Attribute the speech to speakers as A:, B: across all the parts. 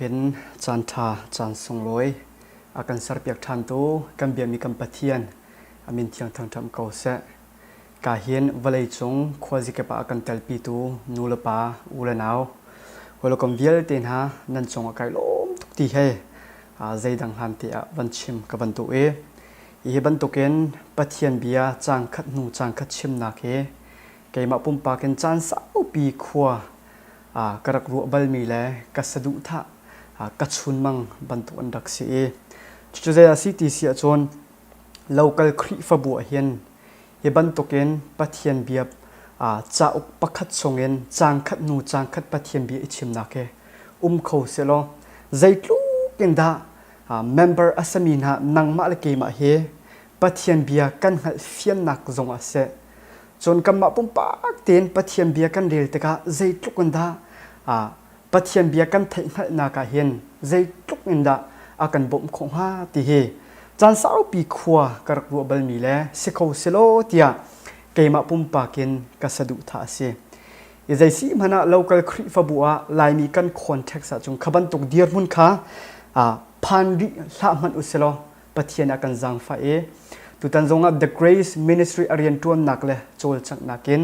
A: bantukin caan ṭha, caan sunglawi a kan serpiak ṭhantu kan biami kan Pathian a min thiang thangṭhat ko seh. Ka hin vawleicung khuazikip ah a kan telpitu nu le pa, u le nau, hawikom vialte hna nan cungah kai lawm tuk ti he zeidang hlan te ah van chim ka van duh i hi bantukin Pathian bia caang khat hnu caang khat chimnak hi keimah pumpak in caan saupi khua ka rak ruah balmi le ka saduhthah ka chunmang bantuk an rak si i cucu zei a si ti si ahcun local Khrihfabu ah hin hi bantukin Pathian bia cauk pakhat chungin caang khat hnu caang khat Pathian bia i chimnak hi um kho sehlaw zeitluk in dah member a sami hna nangmah le keimah hi Pathian bia kan hngalh fiannak zong ah seh Cun kanmah pumpak tein Pathian bia kan rel tikah zeitluk in dah Pathian bia kan theihhngalhnak ah hin zeitluk in dah a kan bawmh khawh hnga ti hi caan saupi khua ka rak ruah balmi le si kho selaw tiah keimah pumpak in ka saduhthah a si. I zei si hmanh ah local Khrihfabu ah Laimi kan context ahcun kha bantuk dirhmun kha phan rih hlah hmanh u silaw Pathian a kan zaangfah i tutan zongah The Grace Ministry a rianṭuannak le cawlcanghnak in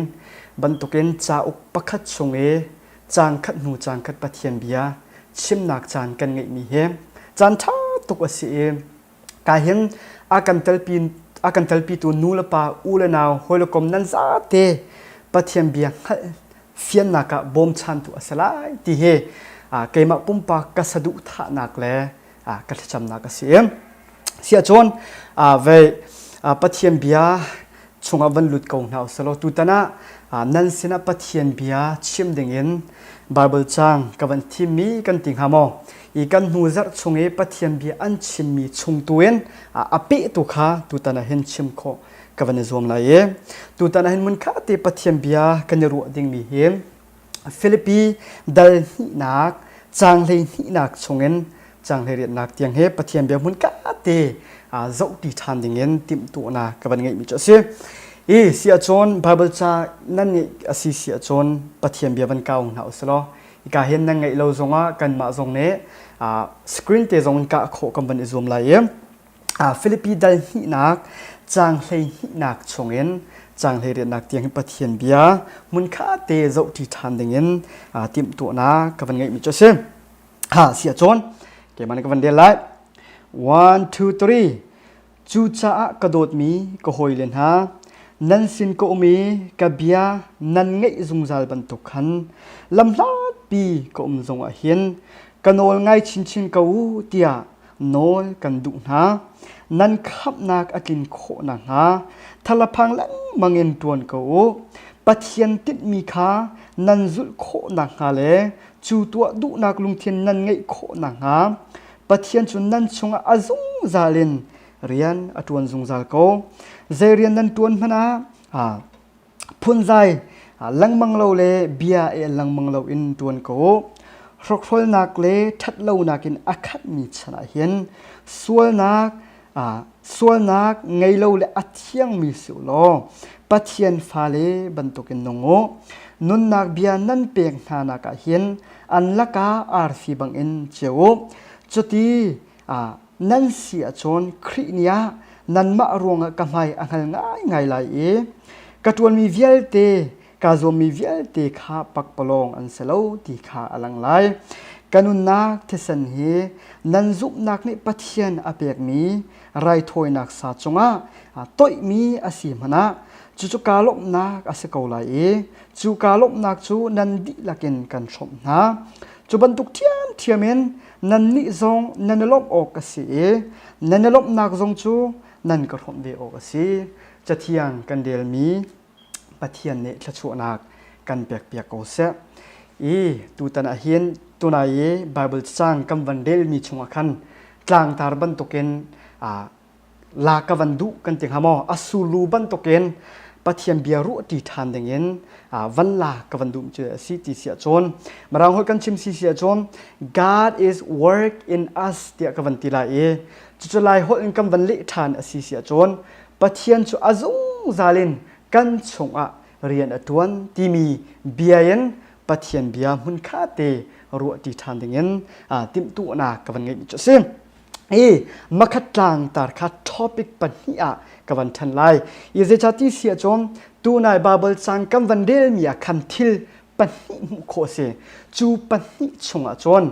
A: bantukin cauk pakhat chung i caang khat hnu caang khat Pathian bia chimnak caan kan ngeihmi hi caan ṭha tuk a si i ka hin a kan telpi a kan telpitu nu le pa u le nau hawilekom nan zate Pathian bia hngalh fiannak ah bawmchantu a si lai ti hi keimah pumpak ka saduhthahnak le ka thlacamnak a si. Siahcun vei Pathian bia chungah van lut ko hna usalaw tutan ah nan sinah Pathian bia chim dingin Bible caang ka van thimmi kan ti hnga maw? I kan hnu zarh chung i Pathian bia an chimmi chung tu in a pehtu kha tutan ah hin chim khawh ka van i zuam lai i tutan ah hin mun kha te Pathian bia kan i ruah dingmi hi Filipi dal hnihnak caang hleihnihnak chungin caang hleiriatnak tiang he Pathian bia hmun ka te zohti ṭhan dingin timhtuahnak ka van ngeihmi cu a si. I si ahcun Bible ca nan ngeih a si si ahcun Pathian bia van kau hna usilaw hika hin nan ngeih lo zongah kanmah zong nih screen te zong in kah khawh kan van i zuam lai i Filipi dal hnihnak caang hleihnihnak chungin caang hleiriatnak tiang hi Pathian bia hmunkha te zohṭi ṭhan dingin timhtuahnak ka van ngeihmi cu a si. Ha si ahcun keimah nih ka van rel lai. 1 2 3 Cucaah ka dawtmi ka hawile hna nan sin ka um i ka bia nan ngaih zungzal bantuk khan lamhlatpi ka um zongah hin ka nawl ngai chinchin ko u tiah nawl kan duh hna. Nan khamhnak a tlin khawh nakhnga thalaphang lengmang in ṭuan ko u. Pathian tinhmi kha nan zulh khawh nakhnga le cu tuah duhnak lungthin nan ngeih khawh nakhnga Pathian cu nan chungah a zungzal in rian a ṭuan zungzal ko. Zei rian nan ṭuan hmanh ah phunzai lengmang lo le bia el lengmang lo in ṭuan ko u. Hrokhrolnak le ṭhatlonak in a khatmi chan ah hin sualnak sualnak ngei lo le a thiangmi si u law Pathian fale bantukin nung u. Nunnak bia nan pek hna nak ah hin an lakah arfi bangin ceu u. Cuti nan si ahcun Khrih ni ah nanmah ruangah ka hmai a hngal ngaingai lai i ka ṭuanmi vialte kaa zuammi vialte kha pakpalawng an si lo ti kha a lang lai. Ka nunnak thisen hi nan zumhnak nih Pathian a pekmi raithawinak sa cungah toihmi a si hmanh ah cucu kaa lawmhnak a si ko lai i cu kaa lawmhnak cu nan dihlak in kan hrawmh hna. Cu bantuk ṭhiamṭhiam in nannih zong nan i lawmh awk a si i nan i lawmhnak zong cu nan ka hrawmh ve awk a si. Cathiang kan relmi Pathian nih thluachuahnak kan pekpiak ko seh. I tutan ah hin tunai i Bible cacang kan van relmi chungah khan tlangtar bantukin la ka van duh kan ti hnga maw a sulu bantukin Pathian bia ruahṭi ṭhan dingin van la ka van duh cu a si ti si ahcun Mirang holh kan chim si si ahcun God is work in us tiah ka van ti lai i cucu Lai holh in kan van leh ṭhan a si si ahcun Pathian cu a zungzal in kan chungah rian a ṭuan timi bia in Pathian bia hmunkhat te ruahṭi ṭhan dingin timhtuahnak ka van ngeihmi cu a si. I makhat tlangtar kha topic pahnih ah ka van ṭhen lai. I zeicah ti si ahcun tunai Baibal cang kan van relmi ah khan thil pahnih hmuh khawh a si. Cu pahnih chungah cun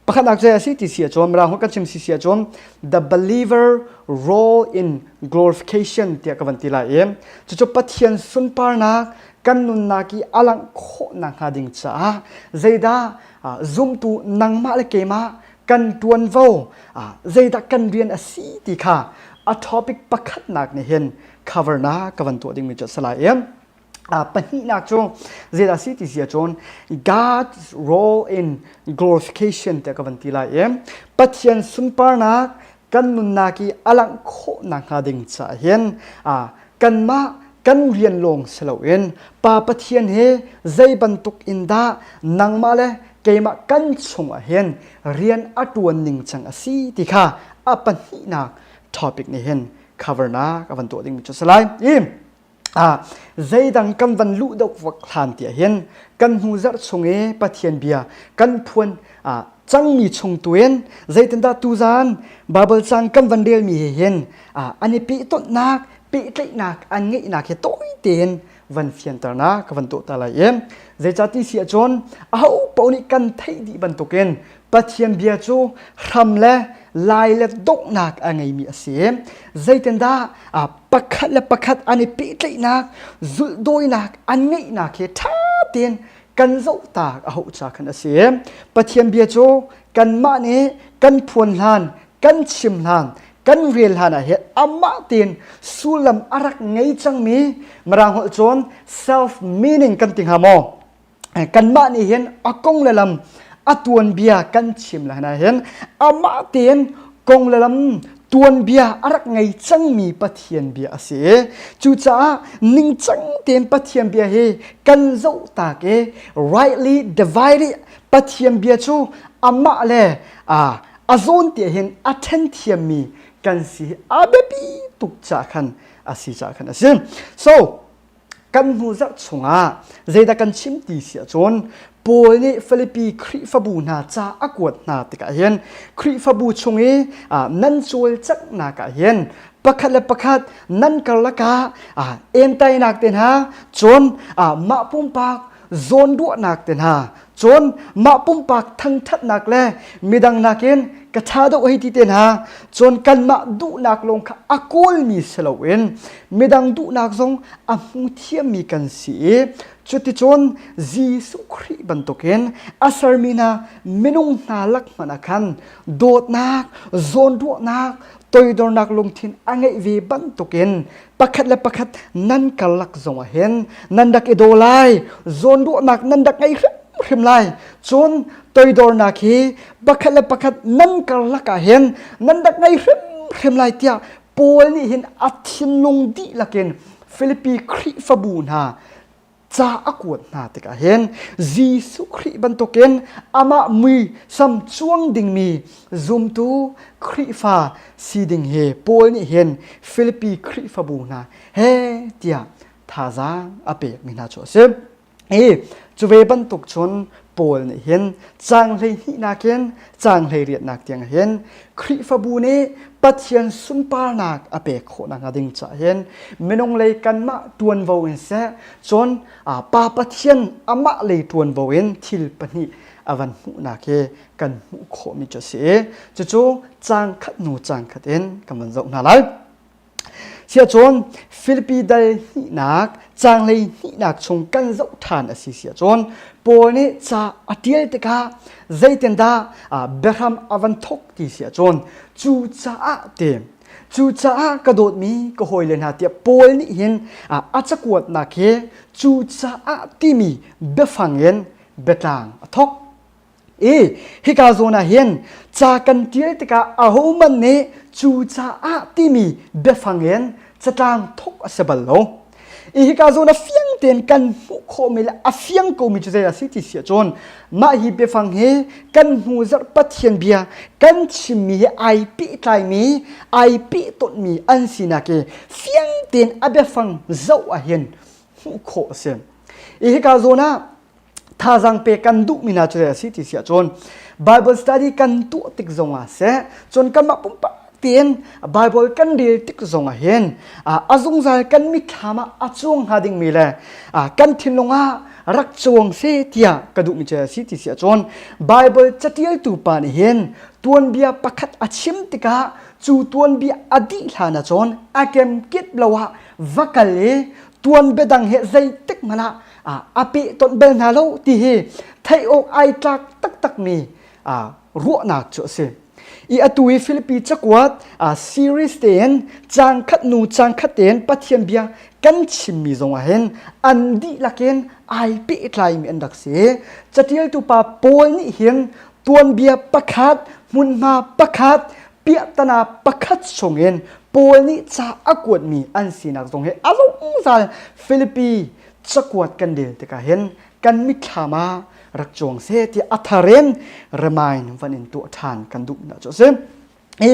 A: pakhatnak cu a si ti si ahcun mirang holh kan chim si si ahcun the believer role in glorification tiah ka van ti lai i cucu Pathian sunparnak kan nunnak i a langh khawh nakhnga ding caah zeidah zumtu nangmah le keimah kan ṭuanvo zeidah kan rian a si ti kha a topic pakhatnak nih hin cover na ka van tuah dingmi cu a si lai i Pahnihnak cu zeidah si ti si ahcun God's role in glorification tiah ka van ti lai i Pathian sunparnak kan nunnak i a langh khawh nakhnga ding caah hin kanmah kan rian lawng si loin Pa Pathian he zei bantuk in dah nangmah le keimah kan chungah hin rian a ṭuan ning cang a si ti kha a pahnihnak topic nih hin cover nak a van tuah dingmi cu a si lai. I Zeidang kan van luh deuh vak hlan tiah hin kan hnu zarh chung i Pathian bia kan phuan cangmi chung tu in zeitindah tuzan Baibal cang kan van relmi he hin an i pehtonhnak pehtlaihnak an ngeihnak hi tawi tein van fianternak ka van tuah ta lai i zeicah ti si ahcun aho paoh nih kan theih dih bantukin Pathian bia cu hram le lai le donghnak a ngeimi a si. Zeitindah pakhat le pakhat an i pehtlaihnak, zulhdawinak an ngeihnak hi ṭha tein kan zohtak a hauh ca khan a si. Pathian bia cu kanmah nih kan phuan hlan, kan chim hlan, kan rel hlan ah hin amah tein sullam a rak ngei cangmi Mirang holh cun self meaning kan ti hnga maw? Kanmah nih hin a kong le lam a tuanbia kan chim le hna hin amah tein kong le lam tuanbia a rak ngei cangmi Pathian bia a si i cucaah ningcang tein Pathian bia hi kan zoh tak i rightly divided Pathian bia cu amah le a zawn te hin a ṭhen thiammi kan si a biapi tuk ca khan a si ca khan a si. So kan hnu zarh chungah zeidah kan chim ti si ahcun Paul nih Filipi Khrihfabu hna ca a kuat hna tikah hin Khrihfabu chung i nan cawlcanghnak ah hin pakhat le pakhat nan karlak ah entainak te hna cun mah pumpak zawnruahnak te hna cun mah pumpak thangṭhatnak le midang nakin ka ṭha deuh hei ti te hna cun kanmah duhnak lawng kha a kawlmi si loin midang duhnak zong a hmu thiammi kan si i cuticun Jesuh Khrih bantukin a sermi hna minung hna lak hmanh ah khan dawtnak zawnruahnak toidornak lungthin a ngeih ve bantukin pakhat le pakhat nan karlak zong ah hin nan rak i daw lai zawnruahnak nan rak ngei hrimhrim lai cun toidornak hi pakhat le pakhat nan karlak ah hin nan rak ngei hrimhrim lai tiah Paul nih hin a thinlung dihlak in Filipi Khrihfabu hna ca a kuat hna tikah hin Jesuh Khrih bantukin amah mui sam cuang dingmi zumtu Khrihfa si ding hi Paul nih hin Filipi Khrihfabu hna he tiah thazaang a pekmi hna cu a si. I cu ve bantuk cun Paul nih hin caang hleihnihnak in caang hleiriatnak tiang hin Khrihfabu nih Pathian sunparnak a pek khawh nakhnga ding caah hin minung lei kanmah ṭuanvo in seh cun Pa Pathian amah lei ṭuanvo in thil pahnih a van hmuhnak hi kan hmuh khawhmi cu a si i cucu caang khat hnu caang khat in kan van zoh hna lai. Siahcun Filipi dal hnihnak caanglei hnihnak chung kan zoh ṭhan a si siahcun Paul nih ca a ṭial tikah zeitindah biahram a van thawk ti siahcun cucaah ti cucaah ka dawtmi ka hawile hna tiah Paul nih hin a cakuatnak hi cucaah timi biafang in biatlang a thawk. I hika zawn ah hin ca kan ṭial tikah ahohmanh nih cucaah timi biafang in catlang thawk a si bal lo. I hika zawn ah fiang tein kan hmuh khawhmi le a fiang komi cu zei a si ti si ahcun mah hi biafang hi kan hnu zarh Pathian bia kan chimmi hi ai pehtlaimi ai pehtonhmi an sinak hi fiang tein a biafang zoh ah hin hmuh khawh a si. I hika zawn ah. Thazaang pe kan duhmi hna cu zei a si ti si ahcun Bible study kan tuah tik zongah seh, cun kanmah pumpak tein Bible kan rel tik zongah hin a zungzal kan mitthlam ah a cuang hnga dingmi le kan thinlung ah rak cuang seh tiah ka duhmi cu a si ti si ahcun Bible catialtu pa nih hin tuanbia pakhat a chim tikah cu tuanbia a dih hlan ahcun a kemkip lo ah va kal i tuanbia dang he zeitik hmanh ah a pehtonh bal hna lo ti hi theih awk ai tlak taktakmi ruahnak cu a si. I atu i Filipi cakuat series tein caang khat nu caang khat tein Pathian bia kan chimmi zong ah hin an dihlak in ai pehtlaimi an rak si. Catialtu pa Paul nih hin tuanbia pakhat, hmunhma pakhat, piahtana pakhat chungin Paul nih ca a kuatmi an sinak zong hi a zungzal Filipi cakuat kan rel tikah hin kan mitthlam ah rak cuang seh tiah a thar in remind van in tuah ṭhan kan duh na cu a si. I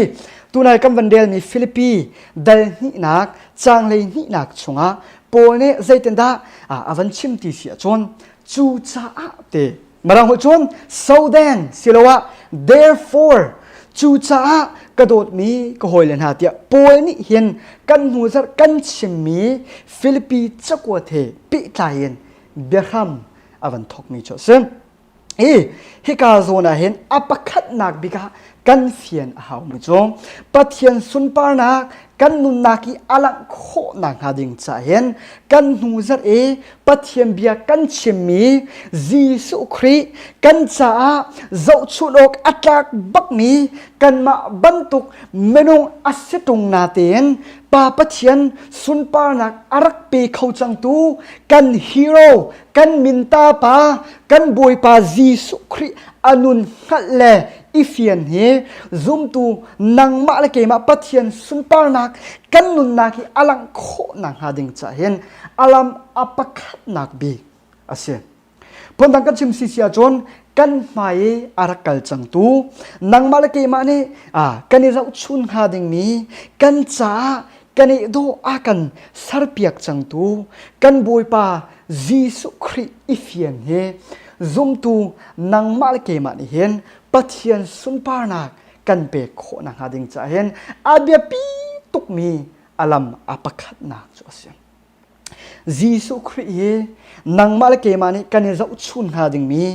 A: tunai kan van relmi Filipi dal hnihnak caang hlei hnihnak chungah Paul nih zeitindah a van chim ti si ahcun cucaah te Mirang holh cun so then siloah therefore cucaah ka dawtmi ka hawile hna tiah Paul nih hin kan hnu zarh kan chimmi Filipi cakuat he pehtlai in biahram a van thawkmi cu a si. I hika zawn ah hin a pakhatnak bik ah kan fian a haumi cu Pathian sunparnak kan nunnak i a langh khawh nakhnga ding caah hin kan hnu zarh i Pathian bia kan chimmi Jesuh Khrih kan caah zohchunh awk a tlak bakmi kanmah bantuk minung a si ṭung natein Pa Pathian sunparnak a rak pe kho cangtu kan hero kan minta pa kan Bawipa Jesuh Khrih a nun hngalh le i fian hi zumtu nangmah le keimah Pathian sunparnak kan nunnak hi a langh khawh nakhnga ding caah hin a lam a pakhatnak bik a si. Phundang kan chim si si ahcun kan hmai i a rak kal cangtu nangmah le keimah nih kan i zohchun hnga dingmi kan caah kan i dawh a kan serpiak cangtu kan Bawipa Jesuh Khrih i fian hi zumtu nangmah le keimah nih hin Pathian sunparnak kan pek khawh nakhnga ding caah hin a biapi tukmi a lam a pakhatnak cu a si. Jesuh Khrih hi nangmah le keimah nih kan i zohchun hnga dingmi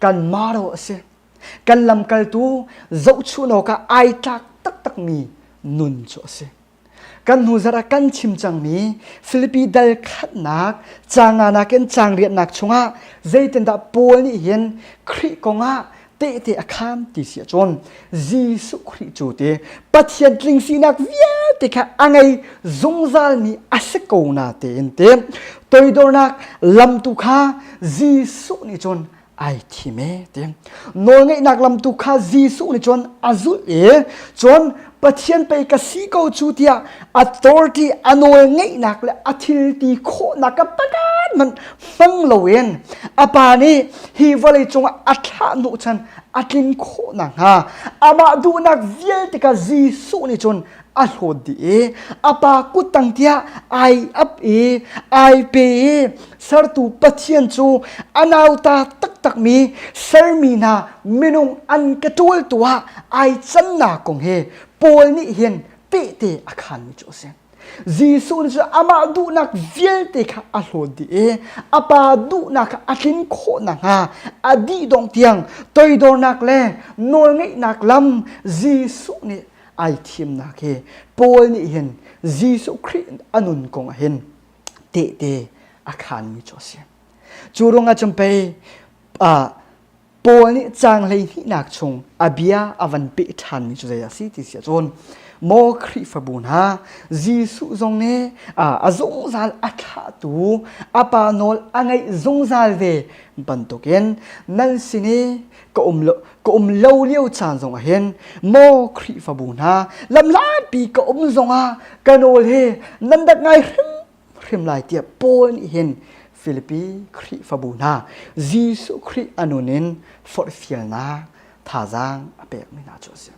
A: kan maro a si. Kan lamkaltu zohchun awkah ai tlak taktakmi nun cu a si. Kan hnu zarh ah kan chim cangmi Filipi dal khatnak caang in caang riatnak chungah zeitindah Paul nih hin Khrih kongah tehte a khaan ti si ahcun Jesuh Khrih cu ti Pathian tling sinak vialte kha a ngei zungzalmi a si ko na tein te toidornak lamtu kha Jesuh nih cun ai thim e ti nawlngeihnak lam tu kha Jesuh nih cun a zulh i cun Pathian pei ka si ko cu tiah authority a nawlngeihnak le a thil ti khawhnak ka pakhat man hmang loin a pa nih hi vawlei cungah a thlah hnawhchan a tlin khawh nakhnga amah duhnak vialte kha Jesuh nih cun a hlawt dih i a pa kuttang tiah ai ap i ai pe i sertu Pathian cu a nauta taktakmi sermi hna minung an ka ṭawltu ah ai cannak kong hi Paul nih hin tehte a khanmi cu a si. Jesuh nih cun amah duhnak vialte kha a hlawt dih i a pa duhnak kha a tlin khawh nakhnga a dih dongh tiang toidornak le nawlngeihnak lam Jesuh nih ai thimnak hi Paul nih hin Jesuh Khrih a nun kong ah hin tehte a khanmi cu a si. Cu ruangah cun pei Paul nih caang hleihnihnak chung a bia a van peh ṭhanmi cu zei a si ti si ahcun maw Khrihfabu hna Jesuh zong nih a zungzal a thlahtu a pa nawl a ngaih zungzal ve bantukin nan sin i ka um lo ka um lo lio caan zongah hin maw Khrihfabu hna lamhlatpi ka um zongah ka nawl hi nan rak ngai hrimhrim lai tiah Paul nih hin Filipi Khrihfabu hna Jesuh Khrih a nun in forhfialnak thazaang a pekmi hna cu a si.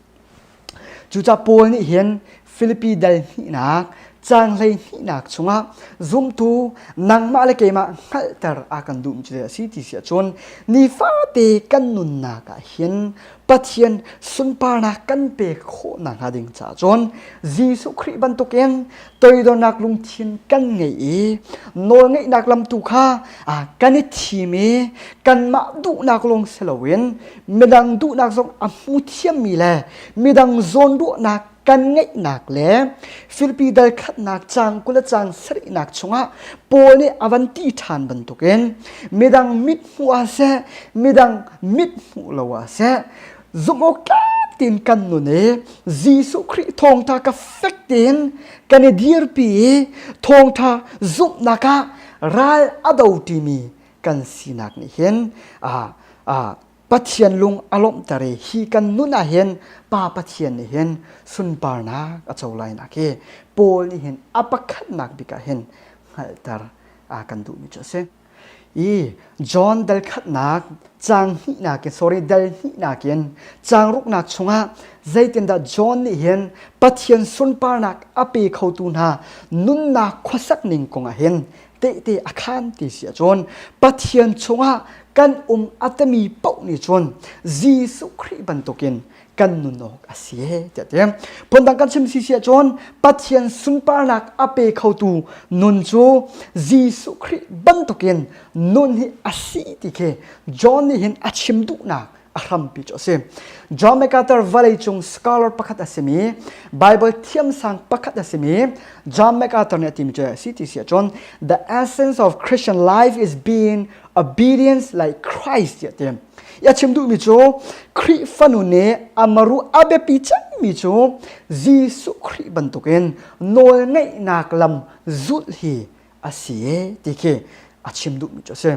A: Cucaah Paul nih hin Filipi dal hnihnak Caang hleihnihnak chungah zumtu nangmah le keimah hngalhter a kan duhmi cu a si ti si ahcun nifate kan nunnak ah hin Pathian sunparnak kan pek khawh nakhnga ding caah cun Jesuh Khrih bantukin toidornak lungthin kan ngei i nawlngeihnak lam tu kha kan i thim i kanmah duhnak lawng si loin midang duhnak zong a hmu thiammi le midang zawnruahnak kan ngeihnak le Filipi dal khatnak caang 20 le caang sarihnak chungah Paul nih a van ti ṭhan bantukin midang mit hmuh ah seh midang mit hmuh lo ah seh zumh awk tlak tein kan nun i Jesuh Khrih thawngṭha ka fek tein kan i dirpi i thawngṭha zumhnak ah ral a do ṭimi kan sinak nih hin Pathian lung a lawmhter i hi kan nun ah hin Pa Pathian nih hin sunparnak a co lai nak hi Paul nih hin a pakhatnak bik ah hin hngalhter a kan duhmi cu a si. I John dal khatnak caang hnihnak in sorry dal hnihnak in caang ruknak chungah zeitindah John nih hin Pathian sunparnak a pe khotu hna nunnak khuasak ning kong ah hin tehte a khaan ti si ahcun Pathian chungah kan um a timi paoh nih cun Jesuh Khrih bantukin kan nun awk a si tiah ti. Phundang kan chim si si ahcun Pathian sunparnak a pe khotu nun cu Jesuh Khrih bantukin nun hi a si ti khi John nih hin a chim duhnak a hrampi cu a si. John MacArthur vawleicung scholar pakhat a simi, Bible thiamsang pakhat a simi John MacArthur nih a timi cu a si ti si ahcun the essence of Christian life is being obedience like Christ tiah ti. A chim duhmi cu Khrihfa nu nih amaru a biapi cemmi cu Jesuh Khrih bantukin nawlngeihnak lam zulh hi a si e ti khi a chim duhmi cu a si.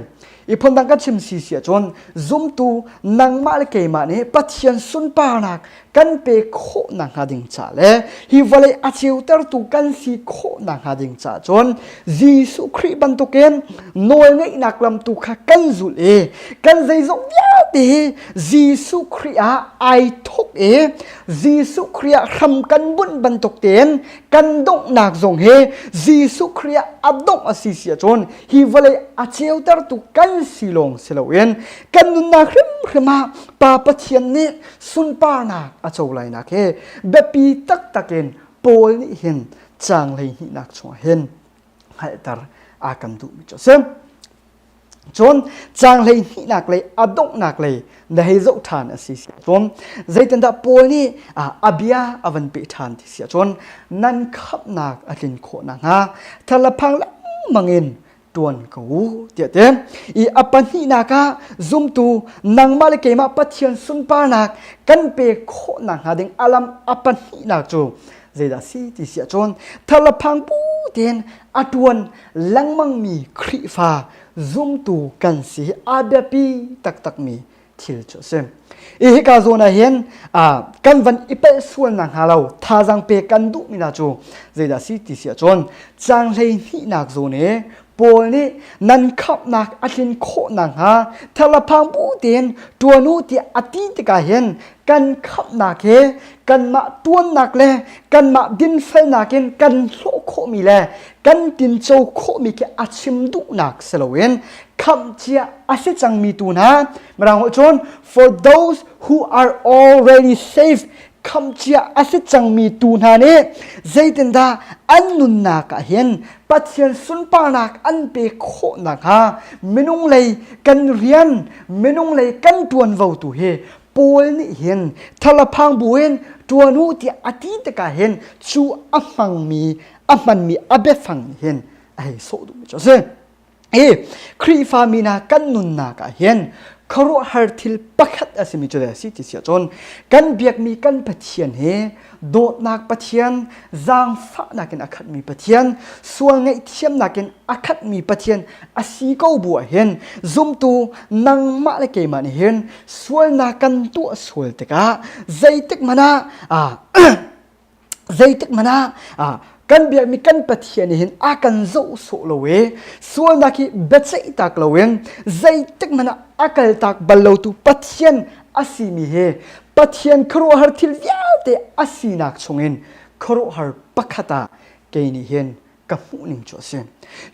A: I phundang kan chim si si ahcun zumtu nangmah le keimah nih Pathian sunparnak kan pe khawh nakhnga ding ca le hi vawlei a ceutertu kan si khawh nakhnga ding ca cun Jesuh Khrih bantukin nawlngeihnak lam tu kha kan zulh i kan zeizong vialte hi Jesuh Khrih ah ai thawk i Jesuh Khrih ah hram kan bunh bantuk tein kan donghnak zong hi Jesuh Khrih ah a dongh a si si ahcun hi vawlei a ceutertu kan si lawng si loin kan nunnak hrimhrim ah Pa Pathian nih sunparnak a co lainak hi biapi taktak in Paul nih hin caang hleihnihnak chungah hin hngalhter a kan duhmi cu a si. Cun caang hleihnihnak lei a donghnak lei na hei zoh ṭhan a si cun zeitindah Paul nih a bia a van peh ṭhan ti si ahcun nan khamhnak a tlin khawh nakhnga therlaphang lengmang in ṭuan ko u tiah ti. I a pahnihnak ah zumtu nangmah le keimah Pathian sunparnak kan pe khawh nakhnga ding a lam a pahnihnak cu zeidah si ti si ahcun therlaphang bu tein a ṭuan lengmangmi Khrihfa zumtu kan si hi a biapi taktakmi thil cu a si. I hika zawn ah hin kan van i palh sual nakhnga lo thazaang pek kan duhmi hna cu zeidah si ti si ahcun caang hleihnihnak zawn i Paul nih nan khamhnak a tlin khawh nakhnga therlaphang bu tein ṭuan u tiah a ti tikah hin kan khamhnak he kanmah tuannak le kanmah dinfelnak in kan hlawh khawhmi le kan tinco khawhmi khi a chim duhnak si loin khamh cia a si cangmi tu hna mirang holh cun for those who are already saved khamh cia a si cangmi tu hna nih zeitindah an nunnak ah hin Pathian sunparnak an pe khawh nakhnga minung lei kan rian minung lei kan ṭuanvo tu hi Paul nih hin thalaphang buin ṭuan u tiah a ti tikah hin cu a hmangmi a hmanmi a biafang nih hin a hei sawh duhmi cu a si. I Khrihfa mi hna kan nunnak ah hin khuaruahhar thil pakhat a simi cu a si ti si ahcun kan biakmi kan Pathian hi dawtnak Pathian, zaangfahnak in a khatmi Pathian, sual ngaihthiamnak in a khatmi Pathian a si ko bu ah hin zumtu nangmah le keimah nih hin sualnak kan tuah sual tikah zeitik hmanh ah zeitik hmanh ah kan biakmi kan Pathian nih hin a kan zoh sawh lo i sualnak hi biaceih tak loin zeitik hmanh ah a kaltak bal lotu Pathian a simi hi Pathian khuaruahhar thil vialte a sinak chungin khuaruahhar pakhat ah. kei nih hin ka hmuh ning cu a si.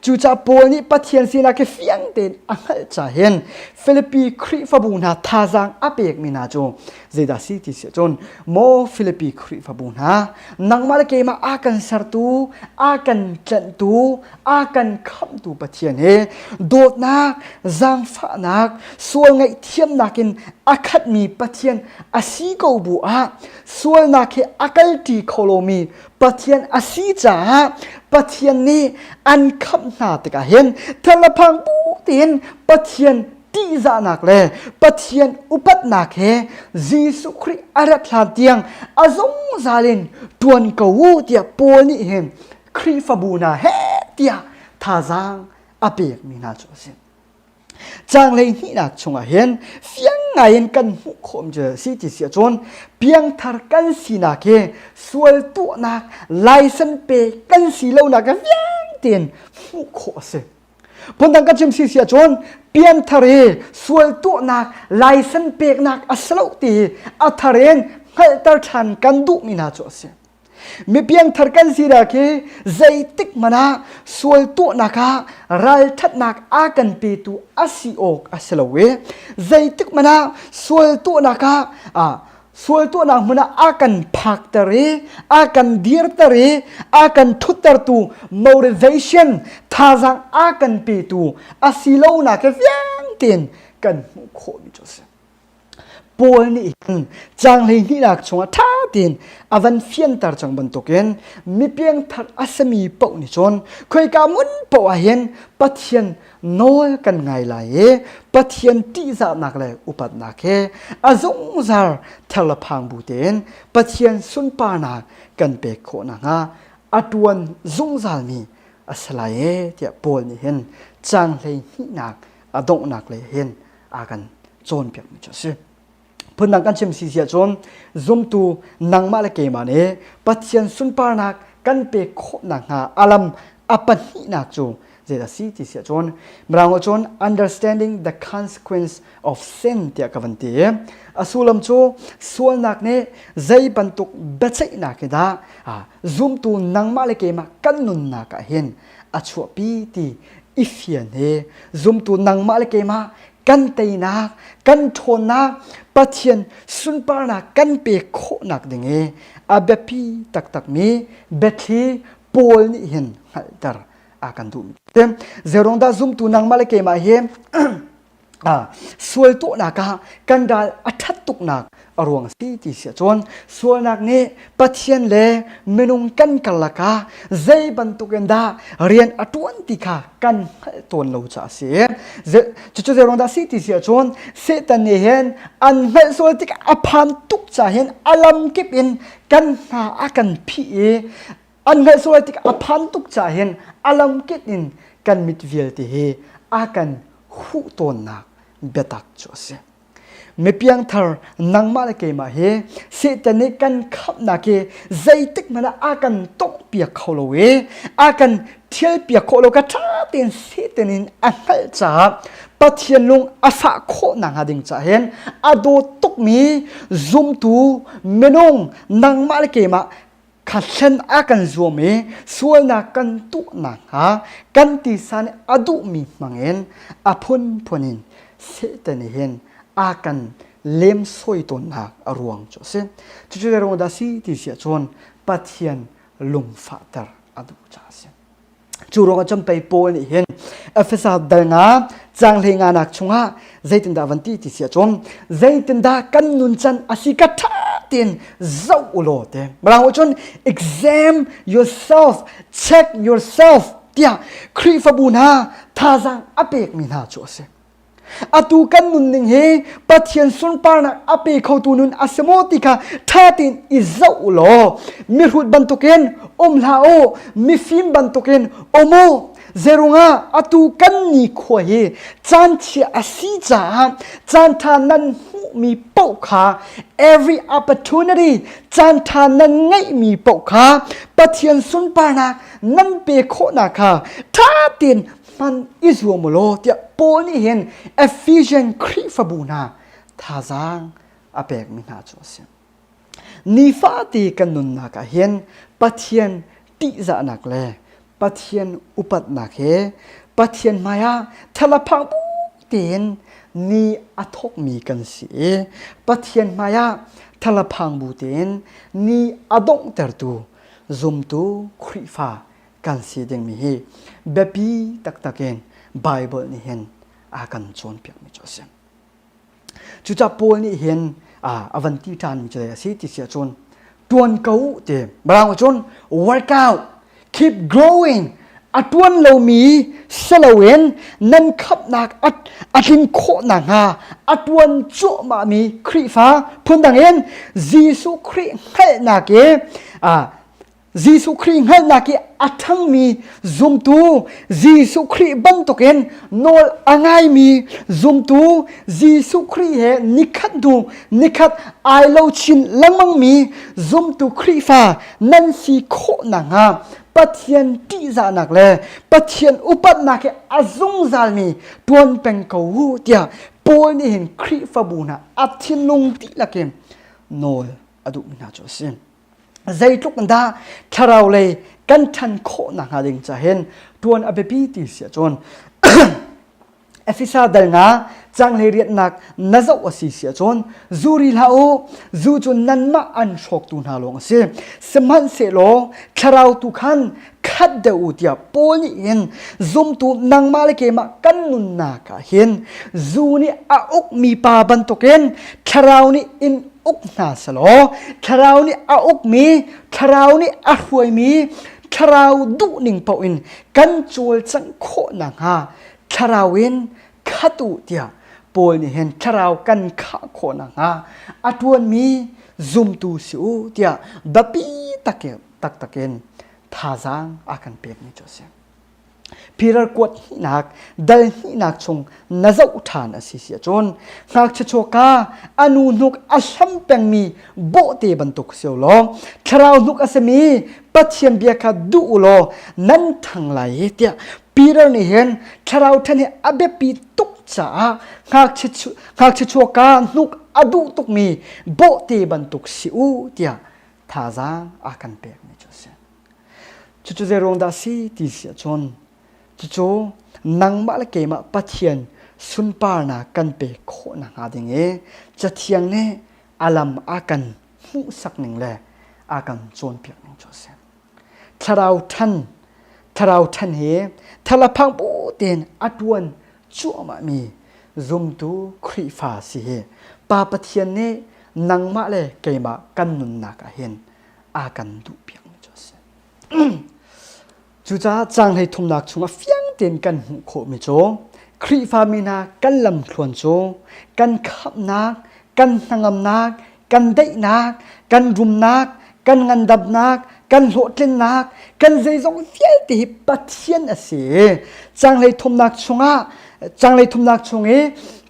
A: Cucaah Paul nih Pathian sinak hi fiang tein a hngalh ca hin Filipi Khrihfabu hna thazaang a pekmi hna cu zeidah si ti si ahcun maw Filipi Khrihfabu hna nangmah le keimah a kan sertu a kan tlanhtu a kan khamhtu Pathian he dawtnak zaangfahnak sual ngaihthiamnak in a khatmi Pathian a si ko bu ah sualnak he a kalṭi kho lomi Pathian a si caah Pathian nih an khamh hna tikah hin therlaphang bu tein Pathian ṭihzahnak le Pathian upatnak he Jesuh Khrih a rat hlan tiang a zungzal in ṭuan ko u tiah Paul nih hin Khrihfabu hna he tiah thazaang a pekmi hna cu a si. Caang hleihnihnak chungah hin fiang ngaiin kan hmuh khawh cu si ti si ahcun piangthar kan sinak hi sual tuahnak license pe kan si lonak hi fiang tein hmuh khawh a si. Phundang kan chim si si ahcun piangthar hi sual tuahnak license peknak a si lo ti hi a thar in hngalhter ṭhan kan duhmi hna cu a si. Mi piangthar kan sinak hi zeitik hmanh ah sual tuahnak ah ralṭhatnak a kan petu a si awk a si lo i zeitik hmanh ah sual tuahnak ah sual tuahnak hmun ah a kan phakter i a kan dirter i a kan ṭhuttertu motivation thazaang a kan petu a si lonak hi fiang tein kan hmuh khawhmi cu a si. Paul nih hin caang hleihnihnak chungah ṭha tein a van fianter cang bantukin mipiangthar a simi paoh nih cun khoika hmun paoh ah hin Pathian nawl kan ngai lai i Pathian ṭihzahnak le upatnak he a zungzal ther le phang bu tein Pathian sunparnak kan pek khawh nakhnga a ṭuan zungzalmi a si lai ee tiah Paul nih hin caang hleihnihnak a donghnak lei hin a kan cawnpiakmi cu a si. Phundang kan chim si si ahcun zumtu nangmah le keimah nih Pathian sunparnak kan pek khawh nakhnga a lam a pahnihnak cu zeidah si ti si ahcun Mirang cun understanding the consequence of sin tiah ka van ti. A sullam cu sualnak nih zei bantuk biaceihnak hi dah zumtu nangmah le keimah kan nunnak ah hin a chuahpi ti i fian hi zumtu nangmah le keimah kan teinak kan ṭhawnnak Pathian sunparnak kan pek khawhnak ding i a biapi taktakmi biathli Paul nih hin hngalhter a kan duhmi. Zeirong dah zumtu nangmah le keimah hi Sual tuahnak ah kan ral a ṭhat tuknak a ruang a si ti si ahcun sualnak nih Pathian le minung kan karlak ah zei bantukin dah rian a ṭuan ti kha kan hngalh tawn lo caah a si. Cucu zei ruang dah a si ti si ahcun Satan nih hin an hngalh sual tikah a phan tuk caah hin a lamkip in kan hna a kan phih i An hngalh sual tikah a phan tuk caah hin a lamkip in kan mit vialte hi a kan huh tawnnak biatak cu a si. Mipiangthar nangmah le keimah hi Satan nih kan khamhnak hi zeitik hmanh ah a kan tonghpiak kho lo i a kan ṭhialpiak khawh lo ka ṭha tein Satan in a hngalh caah Pathian lung a fah khawh nakhnga ding caah hin a dawt tukmi zumtu minung nangmah le keimah kha hlen a kan zuam i sualnak kan tuah nakhnga kan tisa nih a duhmi hmangin a phunphun in Satan nih hin a kan lemsawi tawnnak a ruang cu a si. Cucu zei ruang dah a si ti si ahcun Pathian lungfahter a duh caah a si. Cu ruangah cun pei Paul nih hin Efesa dal nga caang hlei nga nak chungah zeitindah van ti ti si ahcun zeitindah kan nuncan a si ka ṭha tein zoh u law te. Mirang cun exam yourself, check yourself tiah Khrihfabu hna thazaang a pekmi hna cu a si. Atu kan nunning hi Pathian sunparnak a pe khotu nun a si maw ti kha ṭha tein i zoh u law mihrut bantukin um hlah u, mifim bantukin um u. Zeirungah atu kan nikhua hi caanchia a si caah caanṭha nan hmuhmi paoh kha every opportunity caanṭha nan ngeihmi paoh kha Pathian sunparnak nan pe khawhnak kha ṭha tein hman i zuam u law tiah Paul nih hin Ephesian Khrihfabu hna thazaang a pekmi hna cu a si. Nifate kan nunnak ah hin Pathian ṭihzahnak le Pathian upatnak he Pathian hmaiah thalaphang bu tein ni a thawkmi kan si i Pathian hmaiah thalaphang bu tein ni a donghtertu zumtu Khrihfa kan si dingmi hi biapi taktak in Baibal nih hin a kan cawnpiakmi cu a si. Cucaah Paul nih hin a van ti ṭhanmi cu a si ti si ahcun ṭuan ko u ti Mirang cun work out keep growing a ṭuan lomi si loin nan khamhnak a tlin khawh nakhnga a ṭuan cuahmahmi Khrihfa phundang in Jesuh Khrih hngalhnak i Jesuh Khrih hngalhnak i a ṭhangmi zumtu Jesuh Khrih bantukin nawl a ngaimi zumtu Jesuh Khrih he nikhat hnu nikhat ai lo chin lengmangmi zumtu Khrihfa nan si khawh nakhnga Pathian ṭihzahnak le Pathian upatnak he a zungzalmi ṭuan peng ko u tiah Paul nih hin Khrihfabu hna a thinlung dihlak in nawl a duhmi hna cu a si. Zeitluk dah thlarau lei kan ṭhan khawh nakhnga ding ca hin ṭuan a biapi ti si ahcun Efesa dal nga canglei rianhnak na zoh a si si ahcun zu ri hlah u zu cu nanmah an hrawktu hna lawng a si sihmanhsehlaw thlarau tu khan khat deuh u tiah Paul nih hin zumtu nangmah le keimah kan nunnak ah hin zu nih a ukmi pa bantukin thlarau nih in uk hna selaw thlarau nih a ukmi thlarau nih a hruaimi thlarau duhning paoh in kan cawlcangh khawh nakhnga thlarau in khat u tiah Paul nih hin thlarau kan khah khawh nakhnga a ṭuanmi zumtu si u tiah biapi taktak in thazaang a kan pekmi cu a si. Peter kuat hnihnak dal hnihnak chung na zoh ṭhan a si si ahcun ngakchia chuaka a nu hnuk a hlam pengmi bawhte bantuk si law thlarau hnuk a simi Pathian bia kha duh u law nan ṭhang lai i tiah Peter nih hin thlarau ṭhan hi a biapi tuk caah ngakchia chuaka hnuk a duh tukmi bawhte bantuk si u tiah thazaang a kan pekmi cu a si. Cucu zeiruang dah si ti si ahcun cucu nangmah le keimah Pathian sunparnak kan pek khawh nakhnga ding i Cathiang nih a lam a kan hmuhsak ning le a kan cawnpiak ning cu a si. Thlarau ṭhan, thlarau ṭhan hi thalaphang bu tein a ṭuan cuahmahmi zumtu Khrihfa si hi Pa Pathian nih nangmah le keimah kan nunnak ah hin a kan duhpiakmi cu a si. Cucaah caang hlei thumnak chungah fiang tein kan hmuh khawhmi cu Khrihfami hna kan lamthluan cu kan khamhnak, kan hnangamnak, kan daihnak, kan rumnak, kan ngandamnak, kan hlawhtlinnak, kan zeizong vialte hi Pathian a si. Caang hlei thumnak chungah caang hlei thumnak chung i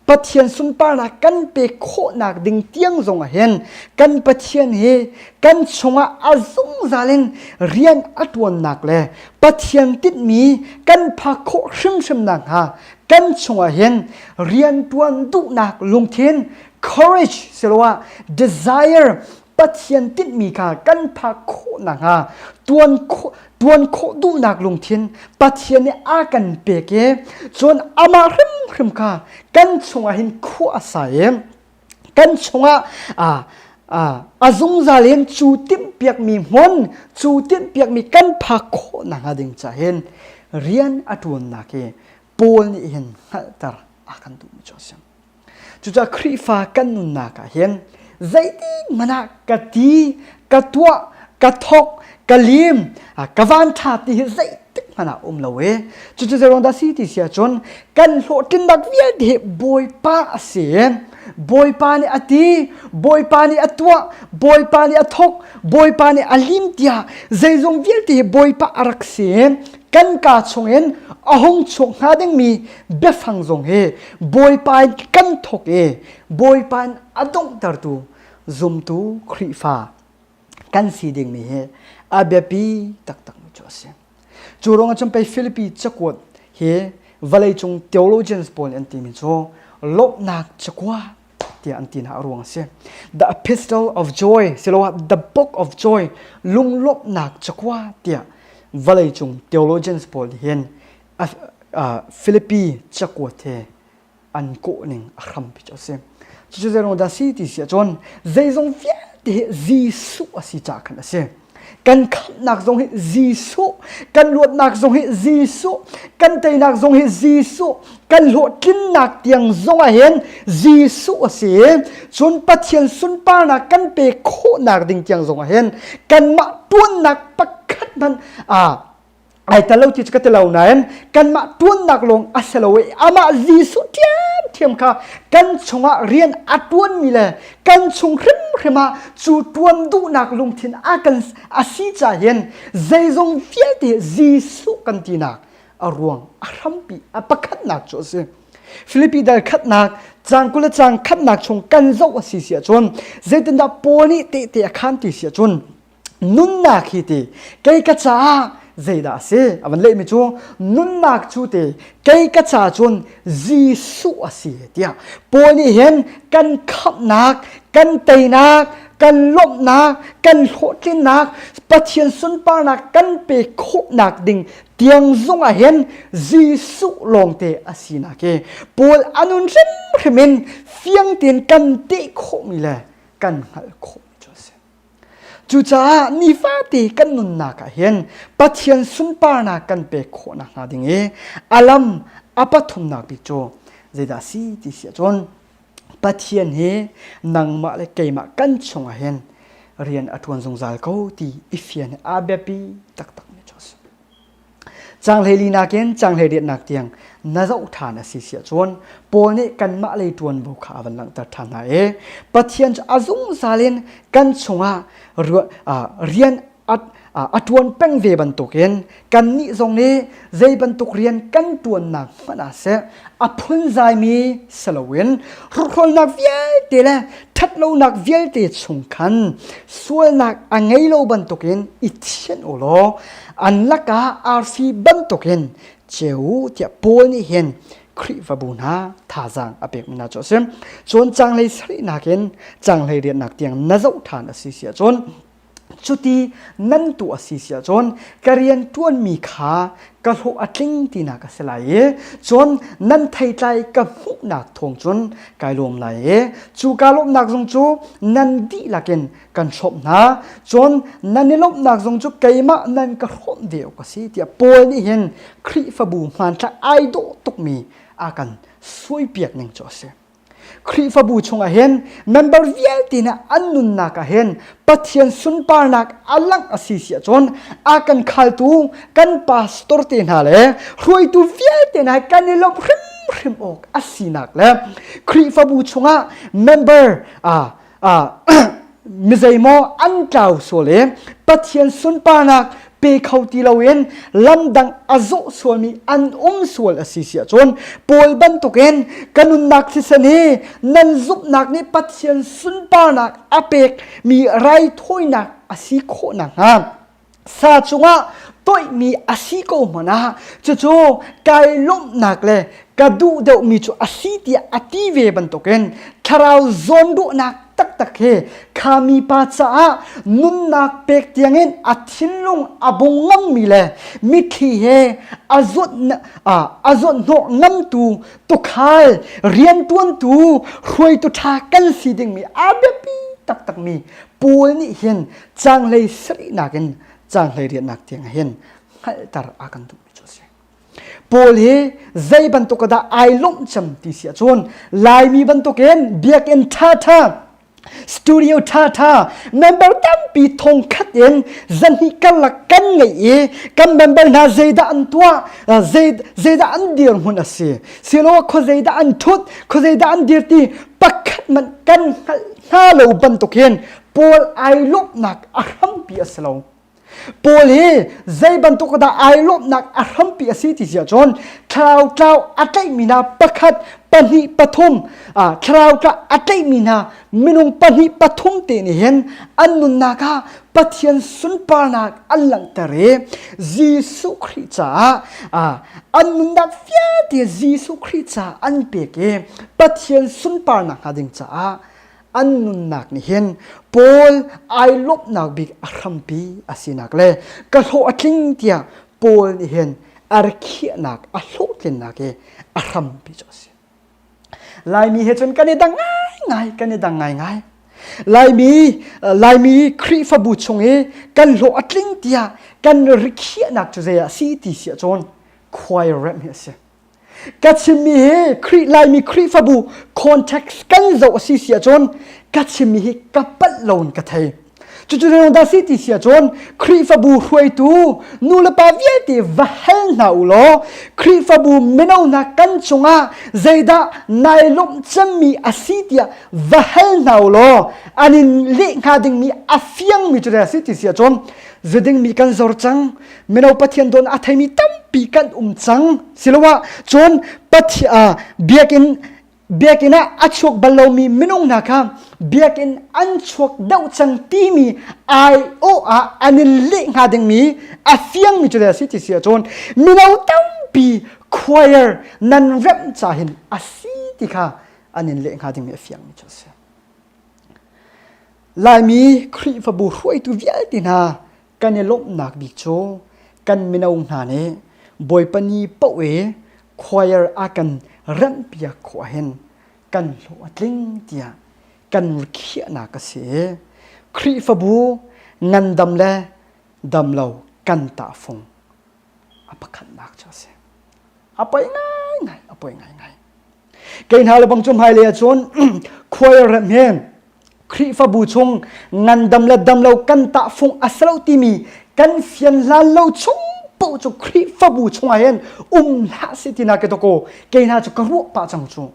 A: Pathian sunparnak kan pek khawhnak ding tiang zong ah hin kan Pathian hi kan chungah a zungzal in rian a ṭuannak le Pathian tinhmi kan phak khawh hrimhrim nakhnga kan chungah hin rian ṭuan duhnak lungthin courage siloah desire Pathian tinhmi kha kan phak khawh nakhnga tuan khawh tuan khawh duhnak lungthin Pathian nih a kan pek i cun amah hrimhrim kha kan chungah hin khua a sa i kan chungah a zungzal in cu timhpiakmi hmun cu timhpiakmi kan phak khawh nakhnga ding ca hin rian a ṭuannak hi Paul nih hin hngalhter a kan duhmi cu a si. Cucaah Khrihfa kan nunnak ah hin zeitik hmanh ah ka ti, ka tuah, ka thawk, ka lim, ka van ṭha ti hi zeitik hmanh ah um lo i cucu zeiruang dah si ti si ahcun kan hlawhtlinnak vialte hi Bawipa a si. Bawipa nih a ti, Bawipa nih a tuah, Bawipa nih a thawk, Bawipa nih a lim tiah zeizong vialte hi Bawipa a rak si. Kan kaa chungin a hung chuak hnga dingmi biafang zong hi Bawipa in kan thawk i Bawipa in a donghtertu zumtu Khrihfa kan si dingmi hi a biapi taktakmi cu a si. Cu ruangah cun pei Filipi cakuat hi vawleicung theologians pawl nih an timi cu lawmhnak cakuat tiah an ti hna a ruang a si. The Epistle of Joy siloah The Book of Joy lunglawmhnak cakuat tiah. Vawleicung theologians pawl nih hin Philippi cakuat he an kawhning a hrampi cu a si. Cucu zeiruang dah si ti si ahcun zeizong vialte hi Jesuh a si caah khan a si. Kan khamhnak zong hi Jesuh, kan luatnak zong hi Jesuh, kan teinak zong hi Jesuh, kan hlawhtlinnak tiang zong ah hin Jesuh a si. Cun Pathian sunparnak kan pek khawhnak ding tiang zong ah hin kanmah tuannak pakhat hmanh ah ai tel lo ti cu ka ti lo nain kanmah tuannak lawng a si lo i amah Jesuh ṭhiamṭhiam kha kan chungah rian a ṭuanmi le kan chung hrimhrim ah cu ṭuan duhnak lungthin a kan a si ca hin zeizong vialte Jesuh kan tinak a ruang a hrampi a pakhatnak cu a si. Filipi dal khatnak cang 20 le cang khatnak chung kan zoh a si si ahcun zeitindah Paul nih tehte a khan ti si ahcun nunnak hi ti kei ka caah zeidah a si a van lehmi cu nunnak cu ti kei ka ca cun Jesuh a si tiah Paul nih hin kan khamhnak kan teinak kan lawmhnak kan hlawhtlinnak Pathian sunparnak kan pe khawhnak ding tiang zong ah hin Jesuh lawngte a sinak hi Paul a nun hrimhrim in fiang tein kan teh khawhmi le kan hngalh khawhmi cu a si. Cucaah nifate kan nunnak ah hin Pathian sunparnak kan pek khawh nakhnga ding i a lam a pathumnak bik cu zeidah si ti si ahcun Pathian hi nangmah le keimah kan chungah hin rian a ṭuan zungzal ko ti i fian hi a biapi taktakmi cu a si. Caanghlei linak in caanghlei riatnak tiang na zoh ṭhan a si si ahcun Paul nih kanmah lei ṭuanvo kha a van langhter ṭhan hna i Pathian cu a zungzal in kan chungah rian a ṭuan peng ve bantukin kannih zong nih zei bantuk rian kan ṭuannak hmanh ah seh a phunzaimi si loin hrokhrolnak vialte le ṭhatlonak vialte chung khan sualnak a ngei lo bantukin i thianh u law an lakah arfi bantukin ceu u tiah Paul nih hin Khrihfabu hna thazaang a pekmi hna cu a si. Cun caanghlei sarihnak in caanghlei riatnak tiang na zoh ṭhan a si si ahcun Cuti nan tuah a si si ahcun ka rian ṭuanmi kha ka hlawh a tling tinak a si lai i cun nan theitlai ka hmuhnak thawng cun kai lawm lai i cu kaa lawmhnak zong cu nan dihlak in kan hrawmh hna. Cun nan i lawmhnak zong cu keimah nan ka hrawmh ve awk a si tiah Paul nih hin Khrihfabu hmanthlak ai dawh tukmi a kan suaipiak ning cu a si. Khrihfabu chungah hin member vialte nih an nunnak ah hin Pathian sunparnak a langh a si si ahcun a kan khaltu kan pastor te hna le hruaitu vialte hna kan i lawmh hrimhrim awk a sinak le Khrihfabu chungah member mizeimaw an tlau sual i Pathian sunparnak pe kho ti loin lamdang a zawh sualmi an um sual a si si ahcun Paul bantukin ka nunnak thisen hi nan zumhnak nih Pathian sunparnak a pekmi raithawinak a si khawh nakhnga sa cungah toihmi a si ko hmanh ah cucu kai lawmhnak le ka duh deuhmi cu a si tiah a ti ve bantukin thlarau zawnruahnak taktak he kha mipa caah nunnak pek tiangin a thinlung a bung ngammi le mitthli he a zawt a zawt hnawh ngamtu tukhal riantuantu hruaitu ṭha kan si dingmi a biapi taktakmi Paul nih hin caanghlei sarihnak in caanghlei riatnak tiang hin hngalhter a kan duhmi cu a si. Paul hi zei bantuk dah ai lawmh cem ti si ahcun Laimi bantukin biakinn ṭhaṭha studio ṭhaṭha member tampi thongkhat in zahnih karlak kan ngeih i kan member hna zeidah an tuah zei zeidah an dirhmun a si silo khuazeidah an ṭhut khuazeidah an dir ti pakhat hmanh kan hngalh hna lo bantuk hin Paul ai lawmhnak a hrampi a si lo. Paul hi zei bantuk dah ai lawmhnak a hrampi a si ti si ahcun thlarau tlau a tlaihmi hna pakhat pahnih pathum thlarau tlau a tlaihmi hna minung pahnih pathum te nih hin an nunnak ah Pathian sunparnak an langhter i Jesuh Khrih caah an nunnak vialte Jesuh Khrih caah an pek i Pathian sunparnak hnga ding caah. An nunnak nih hin Paul ai lawmhnak bik a hrampi a sinak le ka hlawh a tling tiah Paul nih hin a rikhiahnak a hlawhtlinnak i a hrampi cu a si. Laimi he cun kan i dang ngaingai, kan i dang ngaingai. Laimi, Laimi Khrihfabu chung i kan hlawh a tling tiah kan rikhiahnak cu zei ah si ti si ahcun choir remh hi a si. Ka chimmi hi Khrih Laimi Khrihfabu context kan zoh a si si ahcun ka chimmi hi ka palh lo in ka thei. Cucu zeidang dah si ti si ahcun Khrihfabu hruaitu nulepa vialte va hal hna u law Khrihfabu mino hna kan cungah zeidah nai lawmh cemmi a si tiah va hal hna u law an in leh hnga dingmi a fiangmi cu zei si ti si ahcun zudingmi kan zor cang mino Pathian dawn a theimi tampi kan um cang siloah cun Pathian biakinn biakinn ah a chuak bal lomi minung hna kha biakinn an chuak deuh cang timi aiawh ah an in leh hnga dingmi a fiangmi cu a si ti si ahcun mino tampi choir nan remh ca hin a si ti kha an in leh hnga dingmi a fiangmi cu a si. Laimi Khrihfabu hruaitu vialte hna kan i lawmhnak bik cu kan mino hna nih Bawipa ni paoh i choir a kan remhpiak khawh ahhin kan hlawh a tling tiah kan rikhiahnak a si i Khrihfabu ngandam le damlo kan tahfung a pakhatnak cu a si. A poi ngaingai, a poi ngaingai. Kei hna le bang cu hmailei ahcun choir remh hi Khrihfabu chung ngandam le damlo kan tahfung a si lo timi kan fian hlan lo chung paoh cu Khrihfabu chungah hin um hlah seh ti na ka ko kei hna cu ka ruah pah cang cu.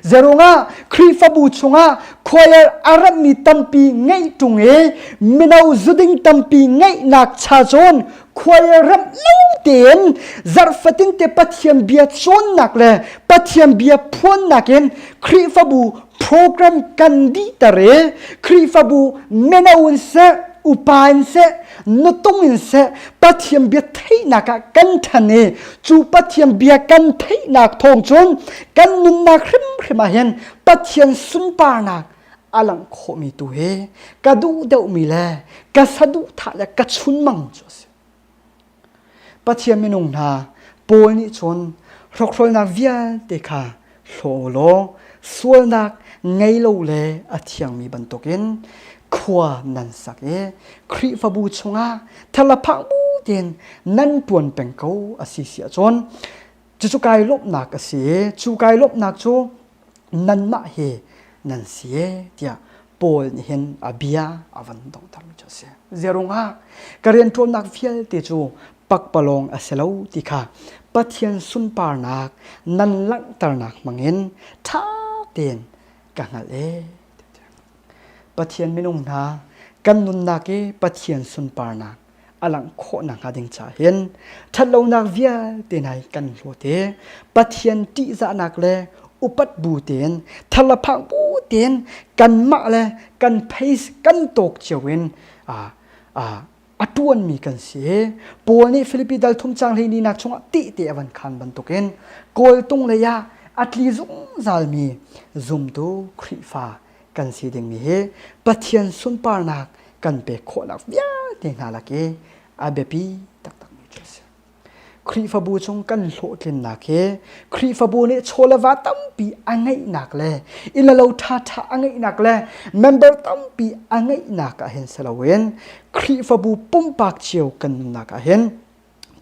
A: Zeruangah Khrihfabu chungah choir a rammi tampi ngeih ṭung i mino zuding tampi ngeihnak cha cun choir ramh lo tein zarhfatin te Pathian bia cawnnak le Pathian bia phuannak in Khrihfabu program kan dihter i Khrihfabu mino in seh upa in seh nutung in seh Pathian bia theihnak ah kan ṭhan i cu Pathian bia kan theihnak thawng cun kan nunnak hrimhrim ah hin Pathian sunparnak a langh khawhmi tu hi ka duh deuhmi le ka saduhthah le ka chunmang cu a si. Pathian minung hna Paul nih cun hrokhrolnak vialte kha hlaw law sualnak ngei lo le a thiangmi bantukin khua nan sak i Khrihfabu chungah thalaphak bu tein nan ṭuan peng ko a si si ahcun cucu kai lawmhnak a si i cu kai lawmhnak cu nanmah hi nan si e tiah Paul nih hin a bia a van donghtermi cu a si. Ziarungah ka rianṭuannak vialte cu pakpalawng a si lo ti kha Pathian sunparnak nan langhternak hmangin ṭha tein ka hngalh e. Pathian minung hna kan nunnak i Pathian sunparnak a langh khawh nakhnga ding caah hin ṭhatlonak vialte hna hi kan hlawt i Pathian ṭihzahnak le upat bu tein tharlaphak bu tein kanmah le kan phei kan tawk cio in a ṭuanmi kan si i Paul nih Filipi dal thum cang hleininak chungah tehte a van khan bantukin kawltung lei ah a tli zungzalmi zumtu Khrihfa kan si dingmi hi Pathian sunparnak kan pek khawhnak vialte hna lak i a biapi taktakmi cu a si. Khrihfabu chung kan hlawhtlinnak hi Khrihfabu nih chaw le va tampi a ngeihnak le inn le lo ṭhaṭha a ngeihnak le member tampi a ngeihnak ah hin si loin Khrihfabu pumpak cio kan nunnak ah hin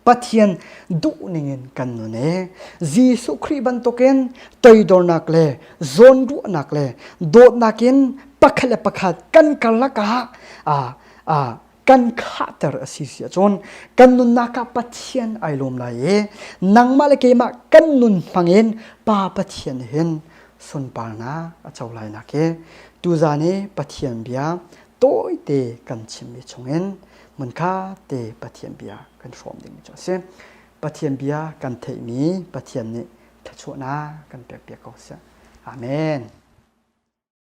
A: Pathian duhning in kan nun i Jesuh Khrih bantukin toidornak le zawnruahnak le dawtnak in pakhat le pakhat kan karlak ah kan khahter a si si ahcun kan nunnak ah Pathian ai lawm lai i nangmah le keimah kan nun hmangin Pa Pathian hin sunparnak a co lai nak hi tuzan i Pathian bia tawite kan chimmi chungin hmunkhat te Pathian bia kan hrawm dingmi cu a si. Pathian bia kan theihmi Pathian nih thluachuahnak kan pekpiak ko seh. Amen.